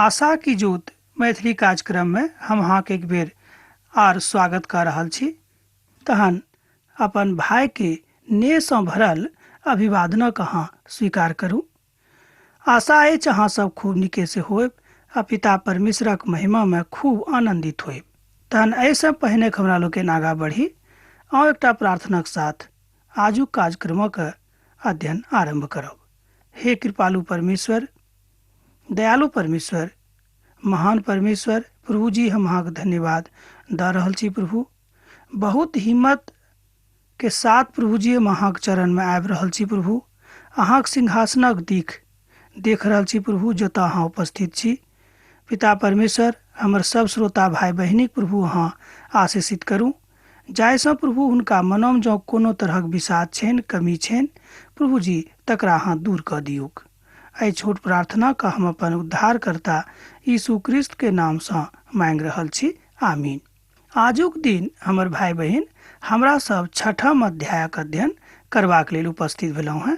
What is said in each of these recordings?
आशा की ज्योत मैथिली कार्यक्रम में हम अहाँके एक बेर आर स्वागत कऽ रहल छी। तहन अपन भाई के नेहसँ भरल अभिवादनक अहाँ स्वीकार करू। आशा अछि अहाँ सब खूब नीके से होयब आ पिता परमेश्वरक महिमा में खूब आनंदित होयब। तहन एहिसँ पहिने हमरा लोकनि आगाँ बढ़ी, आउ एकटा प्रार्थनाक साथ आजुक कार्यक्रमक अध्ययन आरंभ करब। हे कृपालु परमेश्वर, दयालु परमेश्वर, महान परमेश्वर प्रभु जी, हम अहाँके धन्यवाद दऽ रहल छी प्रभु। बहुत हिम्मत के साथ प्रभु जी हम अहाँके चरणमे आबि रहल छी प्रभु। अहाँके सिंहासनक दिख देख रहल छी प्रभु, जतऽ अहाँ उपस्थित छी। पिता परमेश्वर, हमर सब श्रोता भाई बहिनीक प्रभु अहाँ आशीषित करू, जाहिसँ प्रभु हुनका मनोमे जँ कोनो तरहक विषाद छनि, कमी छनि प्रभु जी, तकरा अहाँ दूर कऽ दियौक। एहि छोट प्रार्थना के हम अपन उद्धारकर्ता यीशु क्रिस्त के नामसँ मांगि रहल छी, आमीन। आजुक दिन हमर भाई बहिन हमरा सब छठम अध्यायक अध्ययन करबाक लेल उपस्थित भेलहुँ हेँ।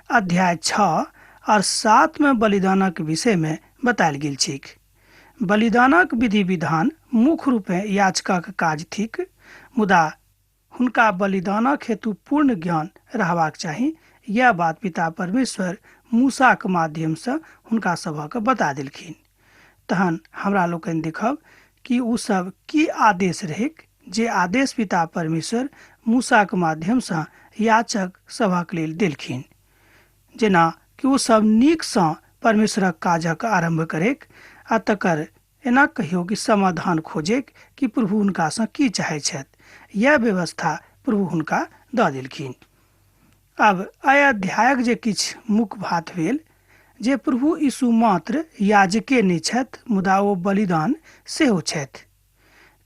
अध्याय 6 और 7 में बलिदानक विषय में बतायल गेल छैक। बलिदानक विधि विधान मुख्य रूपे याचकक काज थिक, मुदा हुनका बलिदानक हेतु पूर्ण ज्ञान रहबाक चाही। यह बात पिता परमेश्वर मूसाक माध्यमसँ हुनका सभक बता देलखिन। तहन हमरा लोकनि देखब कि ओ सब की आदेश रहैक, जे आदेश पिता परमेश्वर मूसाक माध्यमसँ याचक सभक लेल देलखिन, जेना कि ओ सब नीकसँ परमेश्वरक काजक आरंभ करैक आ तकर एना कहियो कि समाधान खोजैक कि प्रभु हुनकासँ की चाहै छथि। यह व्यवस्था प्रभु हुनका दऽ देलखिन। अब एहि अध्यायक जे किछु मुख्य बात भेल, जे प्रभु यीशु मात्र याजके नहि छथि, मुदा ओ बलिदान सेहो छथि।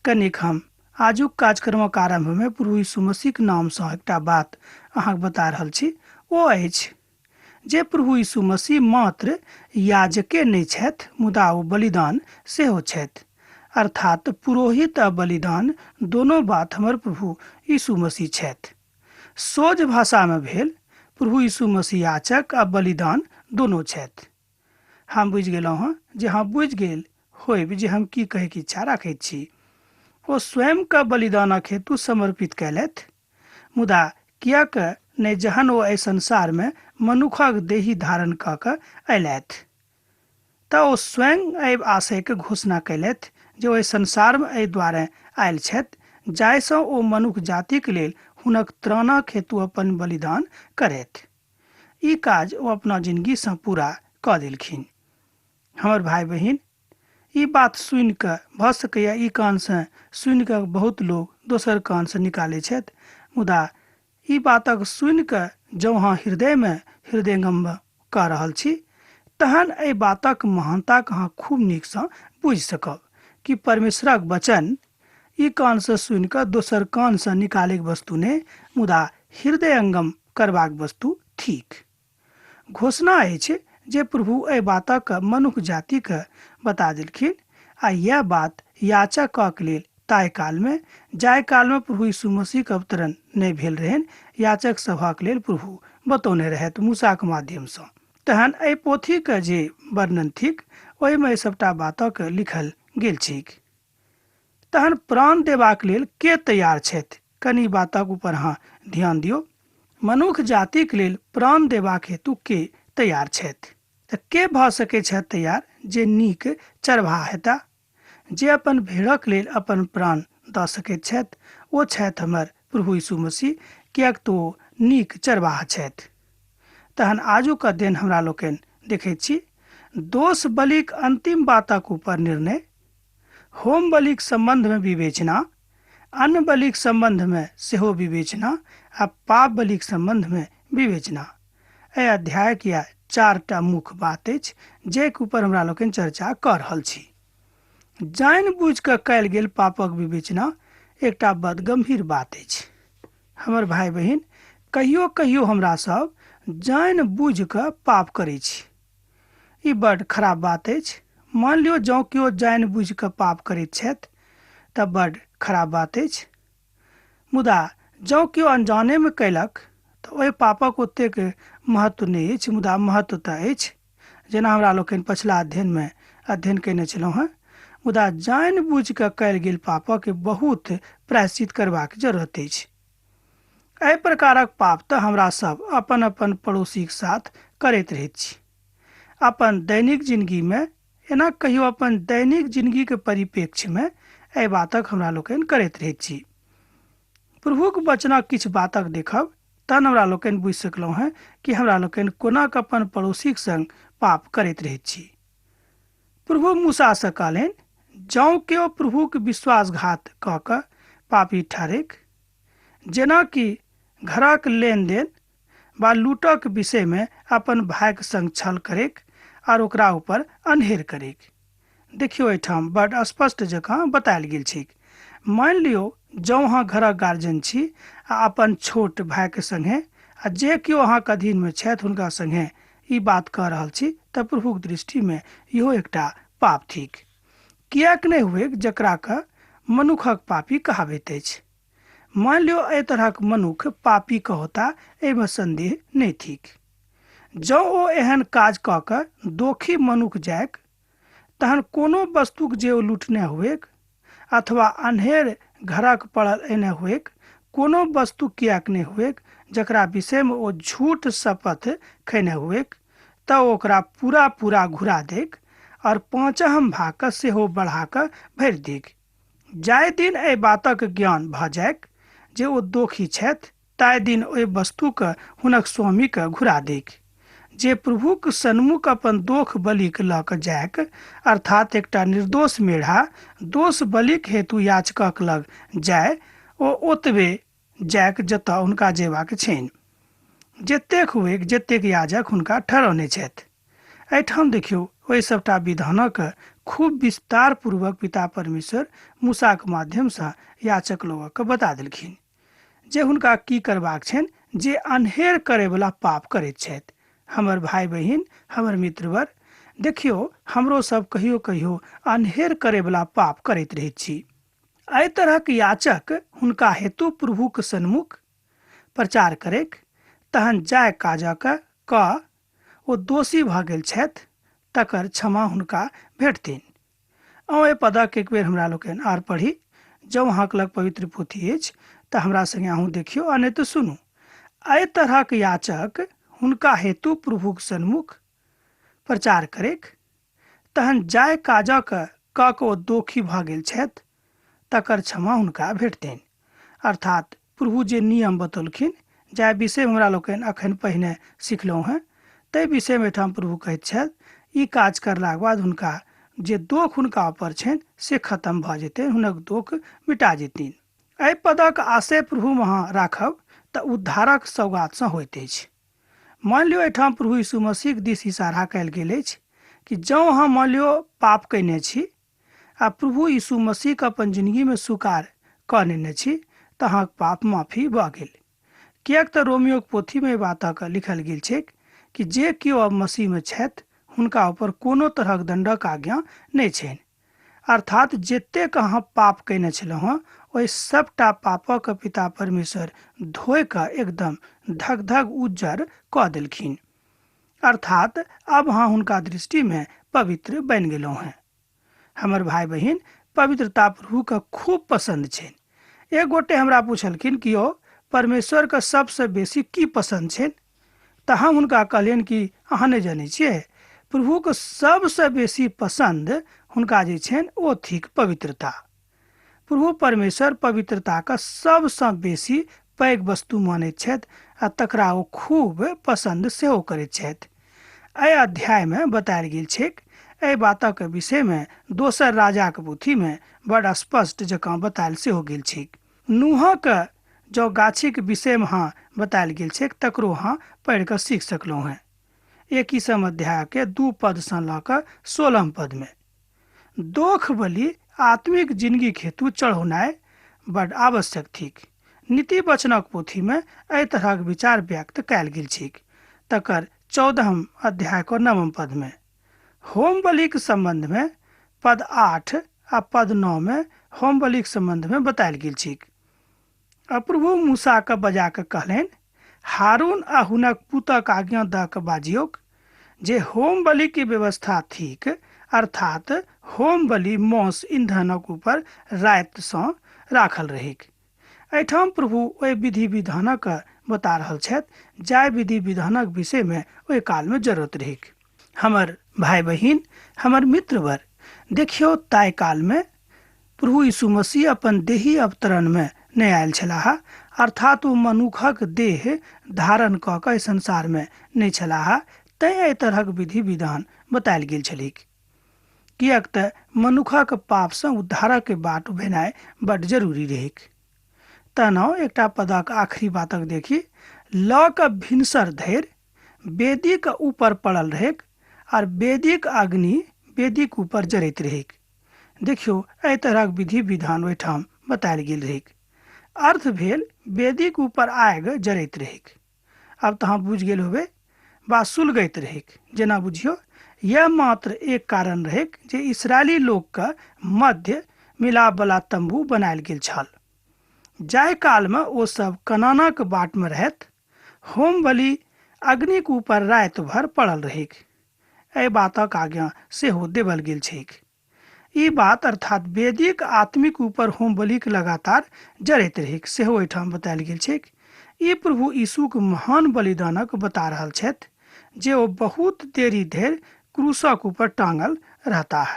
कनिक हम आजुक कार्यक्रमक आरंभमे प्रभु यीशु मसीहक नामसँ एकटा बात अहाँके बता रहल छी, ओ अछि जे प्रभु यीशु मसीह मात्र याजके नहि छथि, मुदा ओ बलिदान सेहो छथि। अर्थात पुरोहित आ बलिदान दोनों बात हमर प्रभु यीशु मसीह छथि। सोझ भाषामे भेल प्रभु यीशु मसीह याचक आ बलिदान दोनों छथि। हम बुझि गेलहुँ हँ जे हम बुझि गेल होयब जे हम की कहैके इच्छा राखैत छी। ओ स्वयंके बलिदानक हेतु समर्पित कयलथि, मुदा किएक नहि जहन ओ एहि संसारमे मनुखक देही धारण कऽ कऽ अयलथि तऽ ओ स्वयं एहि आशयके घोषणा कयलथि जे ओहि संसारमे एहि दुआरे आयल छथि जाहिसँ ओ मनुख जातिक लेल हुनक त्राणक हेतु अपन बलिदान करथि। ई काज ओ अपना जिंदगीसँ पूरा कऽ देलखिन। हमर भाई बहिन, ई बात सुनि कऽ भऽ सकैए ई कानसँ सुनि कऽ बहुत लोग दोसर कानसँ निकालै छथि, मुदा ई बातक सुनि कऽ जँ अहाँ हृदयमे हृदयंगम कऽ रहल छी तहन एहि बातक महानताके अहाँ खूब नीकसँ बुझि सकब कि परमेश्वरक वचन ई कानसँ सुनि कऽ दोसर कानसँ निकालैके वस्तु नहि, मुदा हृदयंगम करबाक वस्तु थिक। घोषणा अछि जे प्रभु एहि बातक मनुख जातिके बता देलखिन आ यह बात याचकक लेल ताहि कालमे, जाहि कालमे प्रभु यीशु मसीहके अवतरण नहि भेल रहनि, याचक सभक लेल प्रभु बतौने रहथि मूसाक माध्यमसँ। तहन एहि पोथीके जे वर्णन थिक ओहिमे एहि सबटा बातक लिखल गेल छैक। तहन प्राण देबाक लेल के तैयार छथि, कनि बातक ऊपर अहाँ ध्यान दियौ। मनुख जातिक लेल प्राण देबाक हेतु के तैयार छथि? तऽ के भऽ सकै छथि तैयार? जे नीक चरवाहा हेता, जे अपन भेड़क लेल अपन प्राण दऽ सकैत छथि, ओ छथि हमर प्रभु यीशु मसीह, किएक तऽ ओ नीक चरवाहा छथि। तहन आजुक अध्ययन हमरा लोकनि देखैत छी दोष बलिक अंतिम बातक ऊपर निर्णय, होम बलिक सम्बन्धमे विवेचना, अन्न बलिक सम्बन्धमे सेहो विवेचना आ पाप बलिक सम्बन्धमे विवेचना। एहि अध्यायक यह चारिटा मुख्य बात अछि जाहिके ऊपर हमरा लोकनि चर्चा कऽ रहल छी। जानि बुझि कऽ कयल गेल पापक विवेचना एकटा बड गंभीर बात अछि। हमर भाई बहिन, कहियो कहियो हमरा सब जानि बुझि कऽ पाप करै छी। ई बड खराब बात अछि। मान लियौ जँ केओ जानि बुझि कऽ पाप करैत छथि तऽ बड खराब बात अछि, मुदा जँ केओ अनजानेमे कयलक तऽ ओहि पापक ओतेक महत्व नहि अछि, मुदा महत्व तऽ अछि। जेना हमरा लोकनि पछिला अध्ययनमे अध्ययन कयने छलहुँ हेँ। मुदा जानि बुझि कऽ कयल गेल पापक बहुत प्रायश्चित करबाक जरूरत अछि। एहि प्रकारक पाप तऽ हमरा सब अपन अपन पड़ोसीक साथ करैत रहैत छी अपन दैनिक जिनगीमे। एना कहियो अपन दैनिक जिनगीके परिप्रेक्ष्यमे एहि बातक हमरा लोकनि करैत रहैत छी। प्रभुक वचनक किछु बातक देखब तहन हमरा लोकनि बुझि सकलहुँ हेँ कि हमरा लोकनि कोना कऽ अपन पड़ोसीक संग पाप करैत रहैत छी। प्रभु मूसासँ कहलनि, जँ केओ प्रभुक विश्वासघात कऽ कऽ पापी ठहरैक, जेनाकि घरक लेनदेन वा लूटक विषयमे अपन भाइक संग छल करैक आओर ओकरा ऊपर अन्हेर करैक। देखियौ, एहिठाम बड स्पष्ट जकाँ बतायल गेल छैक। मानि लियौ जँ अहाँ घरक गार्जियन छी आ अपन छोट भाइके संगे आ जे केओ अहाँके अधीनमे छथि हुनका संगे ई बात कऽ रहल छी तऽ प्रभुक दृष्टिमे इहो एकटा पाप थिक। किएक नहि हुए जकरा कऽ मनुखक पापी कहाबैत अछि। मानि लियौ एहि तरहक मनुख पापी कहता, एहिमे संदेह नहि थिक। जँ ओ एहन काज कऽ कऽ दोखी मनुख जायक, तहन कोनो वस्तुक जे ओ लूटने हुएक अथवा अन्हेर घरक पड़ल एने हुएक, कोनो वस्तु किएक नहि हुएक जकरा विषयमे ओ झूठ शपथ खयने हुएक, तऽ ओकरा पूरा पूरा घुरा दैक आओर पाँचम भागके सेहो बढ़ा कऽ भरि दैक। जाहि दिन एहि बातक ज्ञान भऽ जाइक जे ओ दोखी छथि, ताहि दिन ओहि वस्तुके हुनक स्वामीके घुरा दैक। जे प्रभुक सन्मुख अपन दोख बलिक लऽ कऽ जायक, अर्थात एकटा निर्दोष मेढ़ा दोष बलिक हेतु याचकक लग जाय, ओ ओतबे जायक जतऽ हुनका जेबाक छनि, जतेक हुएक जतेक याजक हुनका ठहरौने छथि। एहिठाम देखियौ, ओहि सभटा विधानक खूब विस्तार पूर्वक पिता परमेश्वर मूसाक माध्यमसँ याचक लोकके बता देलखिन जे हुनका की करबाक छनि जे अन्हेर करैवला पाप करैत छथि। हमर भाय बहिन, हमर मित्रवर, देखियौ, हमरो सब कहियो कहियो अन्हेर करैवला पाप करैत रहैत छी। एहि तरहक याचक हुनका हेतु प्रभुक सन्मुख प्रचार करैक, तहन जाय काजक कऽ ओ दोषी भऽ गेल छथि तकर क्षमा हुनका भेटथिन। अहाँ एहि पदक एक बेर हमरा लोकनि आर पढ़ी। जँ अहाँके लग पवित्र पोथी अछि तऽ हमरा संगे अहूँ देखियौ आ नहि तऽ सुनू। एहि तरहक याचक हुनका हेतु प्रभुक सन्मुख प्रचार करैक, तहन जाय काजक कऽ कऽ ओ दोखी भऽ गेल छथि तकर क्षमा हुनका भेटतनि। अर्थात प्रभु जे नियम बतौलखिन, जाहि विषयमे हमरा लोकनि अखन पहिने सिखलहुँ हेँ, ताहि विषयमे एहिठाम प्रभु कहैत छथि, ई काज करलाक बाद हुनका जे दोख हुनका ऊपर छनि से खत्म भऽ जेतनि, हुनक दोख मिटा जेतनि। एहि पदक आशय प्रभुमे अहाँ राखब तऽ उद्धारक सौगातसँ होइत अछि। मानि लियौ एहिठाम प्रभु यीशु मसीहक दिस इशारा कयल गेल अछि कि जँ अहाँ मानि लियौ पाप कयने छी आ प्रभु यीशु मसीहके अपन जिनगीमे स्वीकार कऽ नेने छी तऽ अहाँके पाप माफी भऽ गेल। किएक तऽ रोमियोक पोथीमे एहि बातक लिखल गेल छैक कि जे केओ अब मसीहमे छथि हुनका ऊपर कोनो तरहक दण्डक आज्ञा नहि छनि। अर्थात जतेक अहाँ पाप कयने छलहुँ हँ ओहि सभटा पापक पिता परमेश्वर धोइ कऽ एकदम धक धक उज्जर कऽ देलखिन। अर्थात अब अहाँ हुनका दृष्टिमे पवित्र बनि गेलहुँ हेँ। हमर भाय बहिन, पवित्रता प्रभुके खूब पसन्द छनि। एक गोटे हमरा पुछलखिन कि यौ परमेश्वरके सबसँ बेसी की पसन्द छनि, तऽ हम हुनका कहलियनि कि अहाँ नहि जनै छियै, प्रभुके सबसँ बेसी पसन्द हुनका जे छनि ओ थिक पवित्रता। प्रभु परमेश्वर पवित्रताके सबसँ बेसी पैघ वस्तु मानैत छथि आ तकरा ओ खूब पसन्द सेहो करैत छथि। एहि अध्यायमे बतायल गेल छैक। एहि बातक विषयमे दोसर राजाक पोथीमे बड़ स्पष्ट जकाँ बतायल सेहो गेल छैक। नूहक जँ गाछीक विषयमे अहाँ बतायल गेल छैक तकरो अहाँ पढ़ि कऽ सीख सकलहुँ हेँ। 21 अध्यायके 2 पदसँ लऽ कऽ 16 पदमे दोख बलि आत्मिक जिनगीक हेतु चढ़ौनाइ बड आवश्यक थिक। नीति वचनक पोथीमे एहि तरहक विचार व्यक्त कयल गेल छैक, तकर 14 अध्यायक 9 पदमे। होम बलिक सम्बन्धमे पद 8 आ पद 9 मे होम बलिक सम्बन्धमे बतायल गेल छैक। आ प्रभु मूसाके बजा कऽ कहलनि, हारून आ हुनक पुतक आज्ञा दऽ कऽ बाजियौक जे होम बलिके व्यवस्था थिक अर्थात होम बलि मौस ईंधनक ऊपर रातिसँ राखल रहैक। एहिठाम प्रभु ओहि विधि विधानक बता रहल छथि जाहि विधि विधानक विषयमे ओहि कालमे जरूरत रहैक। हमर भाई बहिन, हमर मित्रवर, देखियौ ताहि कालमे प्रभु यीशु मसीह अपन देही अवतरणमे नहि आयल छलाह, अर्थात ओ मनुखक देह धारण कऽ कऽ एहि संसारमे नहि छलाह, तैं एहि तरहक विधि विधान बतायल गेल छलैक, किएक तऽ मनुखक पापसँ उद्धारक बाट भेनाइ बड्ड जरूरी रहैक। तहन एकटा पदक आखिरी बातक देखी, लऽ कऽ भिनसर धरि वेदीक ऊपर पड़ल रहैक आर वेदीक अग्नि वेदीक ऊपर जरैत रहैक। देखियौ एहि तरहक विधि विधान ओहिठाम बतायल गेल रहैक। अर्थ भेल वेदीक ऊपर आगि जरैत रहैक। आब तऽ अहाँ बुझि गेल होबै, बा सुलगैत रहैक। जेना बुझियौ यह मात्र एक कारण रहैक जे इसराइली लोकके मध्य मिलापवला तम्बू बनायल गेल छल। जाहि कालमे ओ सब कनानक बाटमे रहैत होम बलि अग्निक ऊपर राति भर पड़ल रहैक। एहि बातक आज्ञा सेहो देवल गेल छैक। ई बात अर्थात वेदीक आत्मिक ऊपर होम बलिक लगातार जरैत रहैक सेहो एहिठाम बतायल गेल छैक। ई प्रभु यीशुक महान बलिदानक बता रहल छथि जे ओ बहुत देरी धरि क्रूसक ऊपर टांगल रहताह।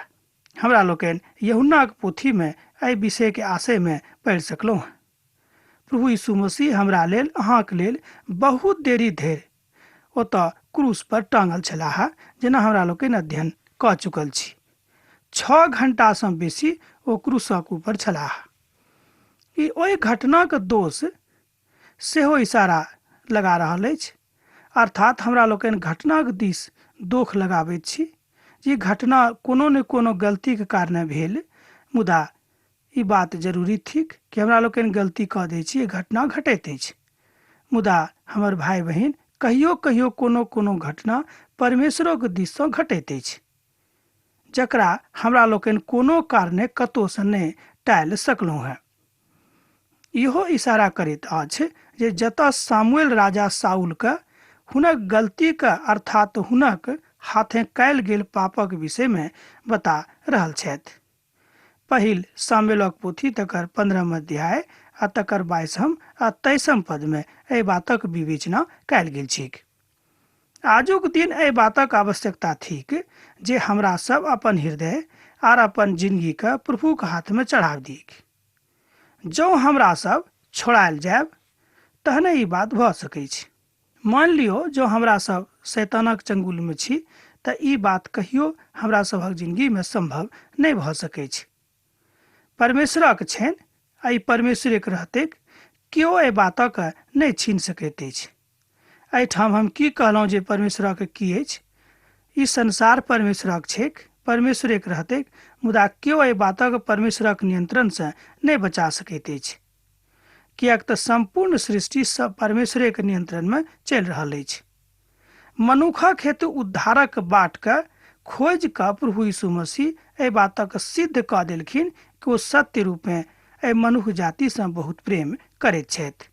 हमरा लोकनि यूहन्नाक पोथीमे एहि विषयके आशयमे पढ़ि सकलहुँ। प्रभु यीशु मसीह हमरा लेल, अहाँक लेल बहुत देरी धरि ओतऽ क्रूस पर टांगल छलाह, जेना हमरा लोकनि अध्ययन कऽ चुकल छी। 6 घंटासँ बेसी ओ क्रूसक ऊपर छलाह। ई ओहि घटनाक दोष सेहो इशारा लगा रहल अछि, अर्थात हमरा लोकनि घटनाक दिस दोख लगाबैत छी जे घटना कोनो ने कोनो गलतीके कारणे भेल, मुदा ई बात जरूरी थिक कि हमरा लोकनि गलती कऽ दै छी, घटना घटैत अछि। मुदा हमर भाई बहिन, कहियो कहियो कोनो कोनो घटना परमेश्वरोके दिससँ घटैत अछि, जकरा हमरा लोकनि कोनो कारणे कतहुसँ नहि टालि सकलहुँ हेँ। इहो इशारा करैत अछि जे जतऽ सामुएल राजा साउलके हुनक गलतीके अर्थात हुनक हाथे कयल गेल पापक विषयमे बता रहल छथि। पहिल सामुएलक पोथी तकर 15 अध्याय आ तकर 22 आ 23 पदमे एहि बातक विवेचना कयल गेल छैक। आजुक दिन एहि बातक आवश्यकता थिक जे हमरा सब अपन हृदय आर अपन जिंदगीके प्रभुक हाथमे चढ़ा दियैक। जँ हमरा सब छोड़ायल जायब तहने ई बात भऽ सकैछ। मान लियौ जँ हमरा सब शैतानक चंगुलमे छी तऽ ई बात कहियो हमरा सभक जिंदगीमे संभव नहि भऽ सकैछ। परमेश्वरक छनि आ ई परमेश्वरेक रहतैक, केओ एहि बातक नहि छीन सकैत अछि। एहिठाम हम की कहलहुँ जे परमेश्वरक की अछि? ई संसार परमेश्वरक छैक, परमेश्वरेक रहतैक, मुदा केओ एहि बातक परमेश्वरक नियंत्रणसँ नहि बचा सकैत अछि, किएक तऽ सम्पूर्ण सृष्टि सब परमेश्वरेक नियंत्रणमे चलि रहल अछि। मनुखक हेतु उद्धारक बाटके खोजि कऽ प्रभु यीशु मसीह एहि बातक सिद्ध कऽ देलखिन कि ओ सत्य रूपमे एहि मनुख जातिसँ बहुत प्रेम करैत छथि।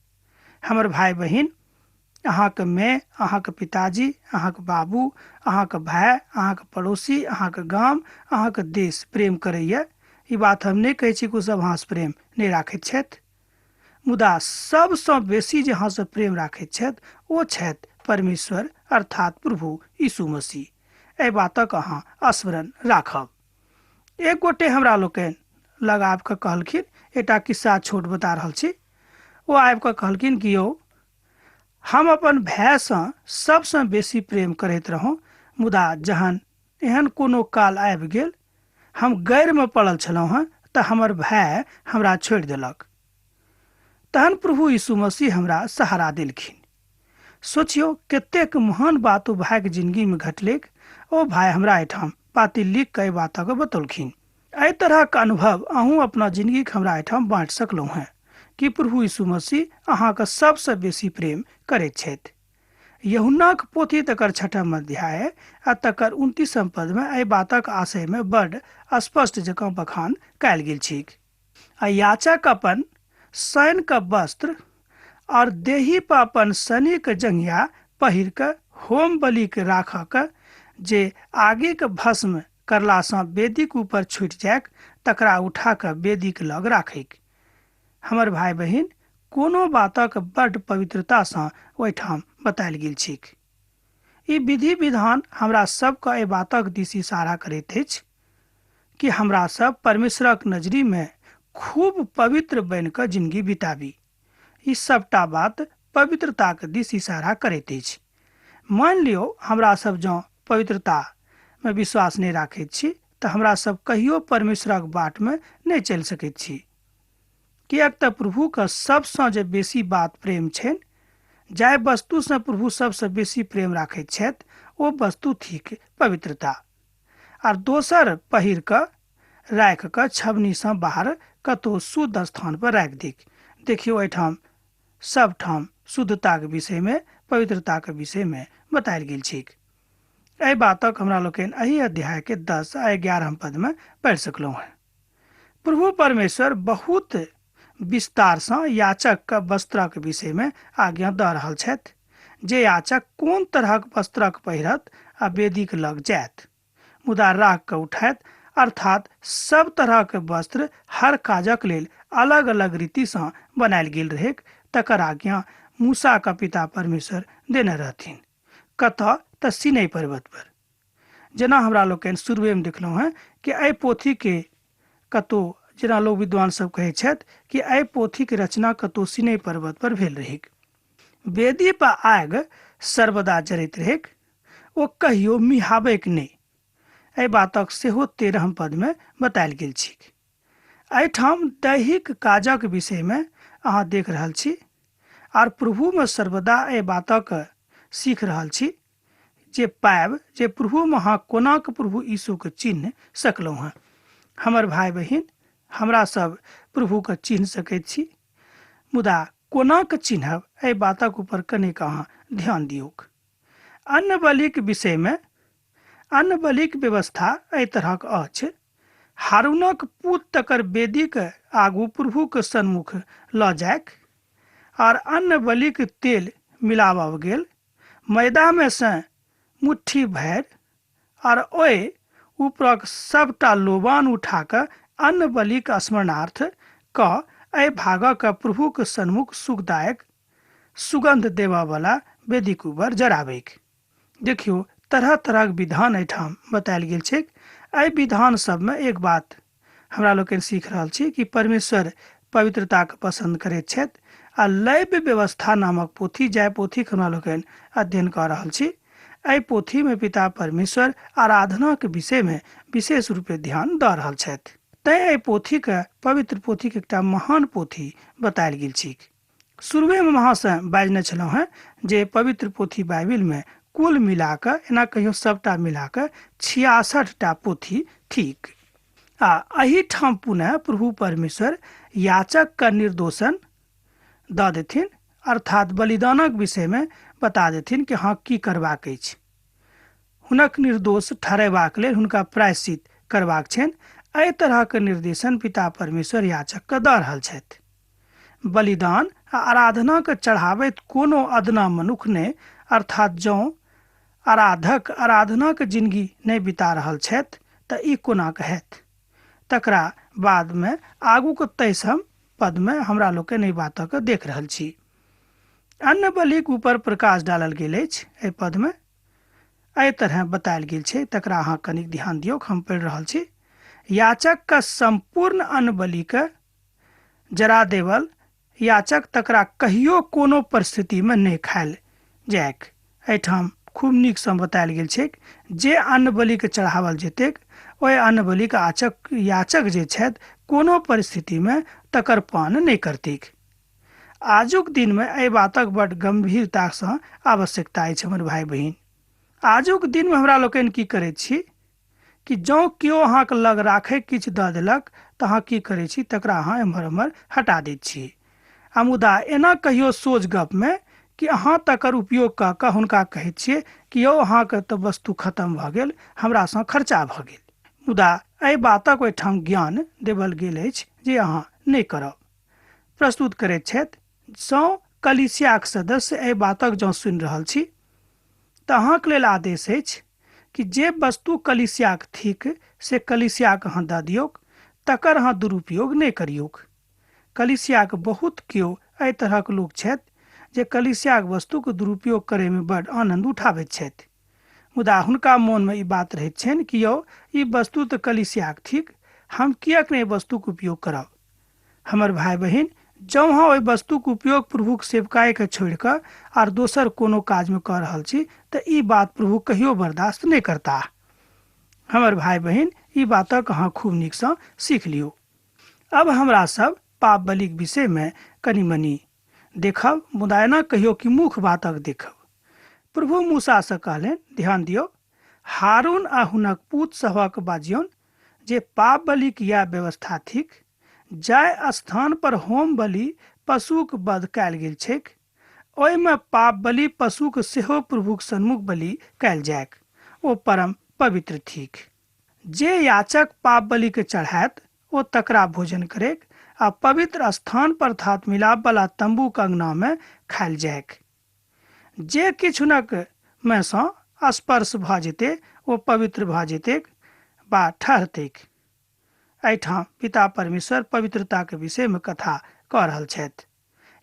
हमर भाई बहिन, अहाँके माय, अहाँके पिताजी, अहाँके बाबू, अहाँके भाय, अहाँके पड़ोसी, अहाँके गाम, अहाँके देश प्रेम करैए। ई बात हम नहि कहै छी कि ओ सब अहाँसँ प्रेम नहि राखैत छथि, मुदा सबसँ बेसी जे अहाँसँ प्रेम राखैत छथि ओ छथि परमेश्वर अर्थात प्रभु यीशु मसीह। एहि बातक अहाँ स्मरण राखब। एक गोटे हमरा लोकनि लग आबि कऽ कहलखिन, एकटा किस्सा छोट बता रहल छी। ओ आबि कऽ कहलखिन कि यौ, हम अपन भायसँ सबसँ बेसी प्रेम करैत रहौं, मुदा जहन एहन कोनो काल आबि गेल, हम गैरमे पड़ल छलहुँ हँ, तऽ हमर भाय हमरा छोड़ि देलक। तहन प्रभु यीशु मसीह हमरा सहारा देलखिन। सोचियौ कतेक महान बात ओ भायके जिंदगीमे घटलैक। ओ भाय हमरा एहिठाम पाती लिख कऽ एहि बातक बतौलखिन। एहि तरहक अनुभव अहूँ अपना जिंदगीके हमरा एहिठाम बाँटि सकलहुँ हेँ कि प्रभु यीशु मसीह अहाँके सबसँ बेसी प्रेम करैत छथि। यूहन्नाक पोथी तकर 6 अध्याय आ तकर 29 पदमे एहि बातक आशयमे बड्ड स्पष्ट जकाँ बखान कयल गेल छैक। आ याचक अपन शयनके वस्त्र और देही पर अपन शनिक जंघिया पहिर कऽ होम बलिके राखऽ के जे आगिक भस्म करलासँ वेदीक ऊपर छूटि जाइक तकरा उठा कऽ वेदीक लग राखैक। हमर भाय बहिन, कोनो बातक बड्ड पवित्रतासँ ओहिठाम बतायल गेल छैक। ई विधि विधान हमरा सबके एहि बातक दिस इशारा करैत अछि कि हमरा सब परमेश्वरक नजरीमे खूब पवित्र बनि कऽ जिंदगी बिताबी। ई सबटा बात पवित्रताक दिस इशारा करैत अछि। मानि लियौ हमरा सब जँ पवित्रतामे विश्वास नहि राखैत छी तऽ हमरा सब कहियो परमेश्वरक बाटमे नहि चलि सकैत छी, किएक तऽ प्रभुके सबसँ जे बेसी बात प्रेम छनि, जाहि वस्तुसँ प्रभु सबसँ बेसी प्रेम राखैत छथि ओ वस्तु थिक पवित्रता। आर दोसर पहिर कऽ राखि कऽ छबनीसँ बाहर कतहु शुद्ध स्थान पर राखि दिक। देखियौ एहिठाम सबठाम शुद्धताक विषयमे, पवित्रताक विषयमे बतायल गेल छैक। एहि बातक हमरा लोकनि एहि अध्यायके 10 आ 11 पदमे पढ़ि सकलहुँ हेँ। प्रभु परमेश्वर बहुत विस्तारसँ याचकके वस्त्रक विषयमे आज्ञा दऽ रहल छथि जे याचक कोन तरहक वस्त्रक पहिरत आ वेदीक लग जायत, मुदा राख कऽ उठायत, अर्थात सब तरहक वस्त्र हर काजक लेल अलग अलग रीतिसँ बनायल गेल रहैक, तकर आज्ञा मूसाक पिता परमेश्वर देने रहथिन। कतऽ? तऽ सिनै पर्वत पर। जेना हमरा लोकनि शुरुएमे देखलहुँ हेँ कि एहि पोथीके कतहु, जेना लोक विद्वान सब कहै छथि कि एहि पोथीके रचना कतहु सिनै पर्वत पर भेल रहैक। वेदी पर आगि सर्वदा जरैत रहैक, ओ कहियो मिहाबैक नहि। एहि बातक सेहो 13 पदमे बतायल गेल छैक। एहिठाम दैहिक काजक विषयमे अहाँ देख रहल छी आर प्रभुमे सर्वदा एहि बातक सीख रहल छी जे पायब जे प्रभुमे अहाँ कोना कऽ प्रभु यीशुके चिन्ह सकलहुँ हेँ। हमर भाय बहिन, हमरा सब प्रभुके चिन्ह सकैत छी, मुदा कोना कऽ चिन्हब एहि बातक ऊपर कनेक अहाँ ध्यान दियौक। अन्न बलिक विषयमे अन्न बलिक व्यवस्था एहि तरहक अछि। हारूनक पूत तकर वेदीक आगू प्रभुके सन्मुख लऽ जाइक आर अन्न बलिक तेल मिलाबल गेल मैदामे सँ मुट्ठी भरि आर ओहि ऊपरक सबटा लोबान उठा कऽ अन्न बलिक स्मरणार्थ कऽ एहि भागक प्रभुक सन्मुख सुखदायक सुगंध देबऽवला वेदीक ऊपर जराबैक। देखियौ, तरह तरहक विधान एहिठाम बतायल गेल छैक। एहि विधान सबमे एक बात हमरा लोकनि सीख रहल छी कि परमेश्वर पवित्रताके पसन्द करैत छथि आ लैव्य व्यवस्था नामक पोथी, जाहि पोथीके हमरा लोकनि अध्ययन कऽ रहल छी, एहि पोथीमे पिता परमेश्वर आराधनाके विषयमे विशेष रूपे ध्यान दऽ रहल छथि। तैँ एहि पोथीके पवित्र पोथीके एकटा महान पोथी बतायल गेल छैक। शुरुएमे अहाँसँ बाजने छलहुँ हेँ जे पवित्र पोथी बाइबिलमे कुल मिला कऽ, एना कहियो सबटा मिला कऽ 66टा पोथी थिक। आ एहिठाम पुनः प्रभु परमेश्वर याचकके निर्दोषण दऽ देथिन, अर्थात बलिदानक विषयमे बता देथिन कि हँ की करबाक अछि। हुनक निर्दोष ठहरेबाक लेल हुनका प्रायश्चित करबाक छनि। एहि तरहक निर्देशन पिता परमेश्वर याचकके दऽ रहल छथि। बलिदान आ आराधनाके चढ़ाबैत कोनो अदना मनुख नहि, अर्थात जँ आराधक आराधनाके जिंदगी नहि बिता रहल छथि तऽ ई कोना कऽ हैत? तकरा बादमे आगूके 23 पदमे हमरा लोकनि एहि बातके देख रहल छी। अन्न बलिक ऊपर प्रकाश डालल गेल अछि। एहि पदमे एहि तरह बतायल गेल छै, तकरा अहाँ कनिक ध्यान दियौ, हम पढ़ि रहल छी। याचकके सम्पूर्ण अन्न बलिके जरा देवल याचक तकरा कहियो कोनो परिस्थितिमे नहि खायल जाइक। एहिठाम खूब नीकसँ बतायल गेल छैक जे अन्न बलिके चढ़ावल जेतैक ओहि अन्न बलिके याचक जे छथि कोनो परिस्थितिमे तकर पान नहि करतैक। आजुक दिनमे एहि बातक बड गम्भीरतासँ आवश्यकता अछि। हमर भाय बहिन, आजुक दिनमे हमरा लोकनि की करैत छी कि जँ केओ अहाँके लग राखै किछु दऽ देलक तऽ अहाँ की करै छी, तकरा अहाँ एम्हर ओम्हर हटा दैत छी। आ मुदा एना कहियो सोझ गपमे कि अहाँ तकर उपयोग कऽ कऽ हुनका कहैत छियै कि यौ अहाँके तऽ वस्तु खतम भऽ गेल, हमरासँ खर्चा भऽ गेल। मुदा एहि बातक ओहिठाम ज्ञान देवल गेल अछि जे अहाँ नहि करब। प्रस्तुत करैत छथि, जँ कलीसियाक सदस्य एहि बातक जँ सुनि रहल छी तऽ अहाँके लेल आदेश अछि कि जे वस्तु कलीसियाक थिक से कलीसियाक अहाँ दऽ दियौक, तकर अहाँ दुरुपयोग नहि करियौक। कलीसियाक बहुत केओ एहि तरहक लोक छथि जे कलीसियाक वस्तुक दुरुपयोग करयमे बड आनन्द उठाबैत छथि, मुदा हुनका मोनमे ई बात रहैत छनि कि यौ ई वस्तु तऽ कलीसियाक थिक, हम किएक नहि वस्तुक उपयोग करब। हमर भाय बहिन, जँ अहाँ ओहि वस्तुक उपयोग प्रभुक सेवकाइके छोड़ि कऽ आर दोसर कोनो काजमे कऽ रहल छी तऽ ई बात प्रभु कहियो बर्दाश्त नहि करताह। हमर भाय बहिन, ई बातक अहाँ खूब नीकसँ सीख लियौ। अब हमरा सब पाप बलिक विषयमे कनि मनि देखब, मुदा एना कहियो कि मुख्य बातक देखब। प्रभु मूसासँ कहलनि, ध्यान दियौ, हारून आ हुनक पूत सभक बाजियौन जे पाप बलिक यैह व्यवस्था थिक, जाहि स्थान पर होम बलि पशुक वध कयल गेल छैक ओहिमे पाप बलि पशुक सेहो प्रभुक सन्मुख बलि कयल जाइक, ओ परम पवित्र थिक। जे याचक पाप बलि के चढ़ायत ओ तकरा भोजन करैक आ पवित्र स्थान पर अर्थात मिलाप वाला तंबूक अंगना मे खायल जाइक। जे किछु हुनक मे सँ स्पर्श भऽ जेतै ओ पवित्र भऽ जेतैक बा ठहरतैक। एहिठाम पिता परमेश्वर पवित्रता के विषय मे कथा कऽ रहल छथि।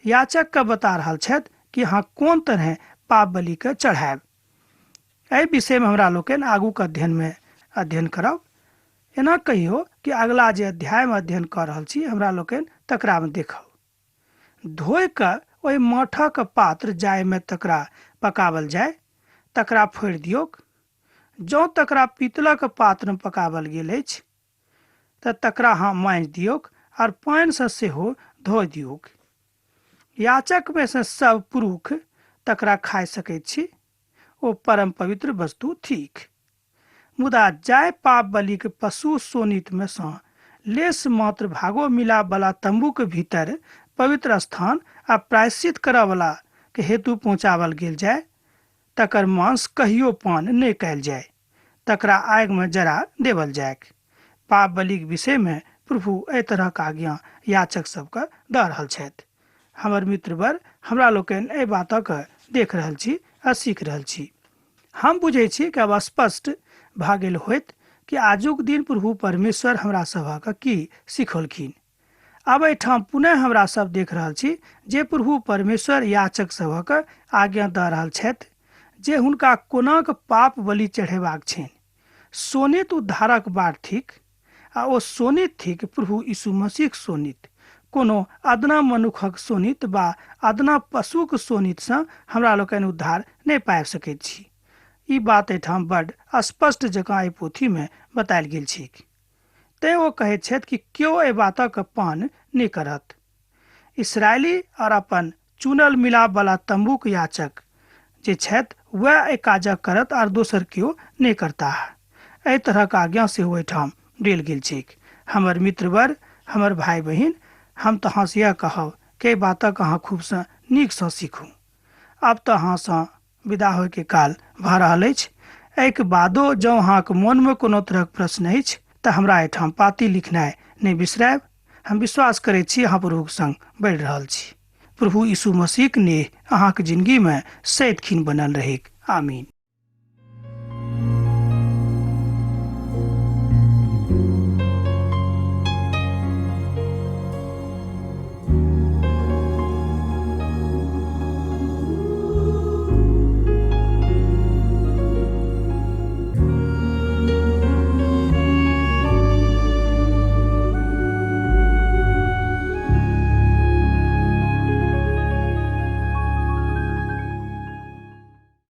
याचक के बता रहल छथि कि अहाँ कोन तरहे पाप बलि के चढ़ायब। एहि विषय मे हमरा लोकनि आगूक अध्ययन मे अध्ययन करब। एना कहियो कि अगला जे अध्याय मे अध्ययन कऽ रहल छी हमरा लोकनि तकरा मे देखब। धोइ कऽ ओहि माठक पात्र जाहिमे तकरा पकावल जाय तकरा फोड़ि दियौक। जँ तकरा पीतलक पात्र मे पकावल गेल अछि तऽ तकरा अहाँ माँजि दियौक आर पानिसँ सेहो धोइ दियौक। याचक मे सँ सब पुरुख तकरा खाय सकैत छी, ओ परम पवित्र वस्तु थिक। मुदा जाहि पाप बलिक पशु शोणित मे सँ लेश मात्र भागो मिलाप बला तम्बूक भीतर पवित्र स्थान आ प्रायश्चित करऽ बला के हेतु पहुँचाओल गेल जाय, तकर मांस कहियो पान नहि कयल जाय, तकरा आगि मे जरा देबल जाइक। पाप बलिक विषय मे प्रभु एहि तरहक आज्ञा याचक सबके दऽ रहल छथि। हमर मित्रवर, हमरा लोकनि एहि बातक देख रहल छी आ सीख रहल छी। हम बुझै छी कि आब स्पष्ट भऽ गेल होयत कि आजुक दिन प्रभु परमेश्वर हमरा सभक की सिखौलखिन। आब एहिठाम पुनः हमरा सब देख रहल छी जे प्रभु परमेश्वर याचक सभक आज्ञा दऽ रहल छथि जे हुनका कोनाक पाप बलि चढ़ेबाक छनि। शोणित उद्धारक बाट थिक आ ओ शोणित थिक प्रभु यीशु मसीहक शोणित। कोनो अदना मनुखक शोणित बा अदना पशुक शोणितसँ हमरा लोकनि उद्धार नहि पाबि सकैत छी। ई बात एहिठाम बड स्पष्ट जकाँ एहि पोथीमे बतायल गेल छैक। तेँ ओ कहैत छथि कि केओ एहि बातक पान नहि करत। इसराइली और अपन चुनल मिलाप वाला तंबूक याचक जे छथि वएह एहि काजक करत आर दोसर केओ नहि करताह। एहि तरहक आज्ञा सेहो एहिठाम देल गेल छैक। हमर मित्रवर, हमर भाय बहिन, हम तऽ अहाँसँ इएह कहब कि एहि बातक अहाँ खूबसँ नीकसँ सीखू। आब तऽ अहाँसँ विदा होइके काल भऽ रहल अछि। एहिके बादो जँ अहाँके मोनमे कोनो तरहक प्रश्न अछि तऽ हमरा एहिठाम पाती लिखनाइ नहि बिसरायब। हम विश्वास करैत छी अहाँ प्रभुक संग बढ़ि रहल छी। प्रभु यीशु मसीहक नेह अहाँक जिंदगीमे सदिखिन बनल रहैक। आमीन।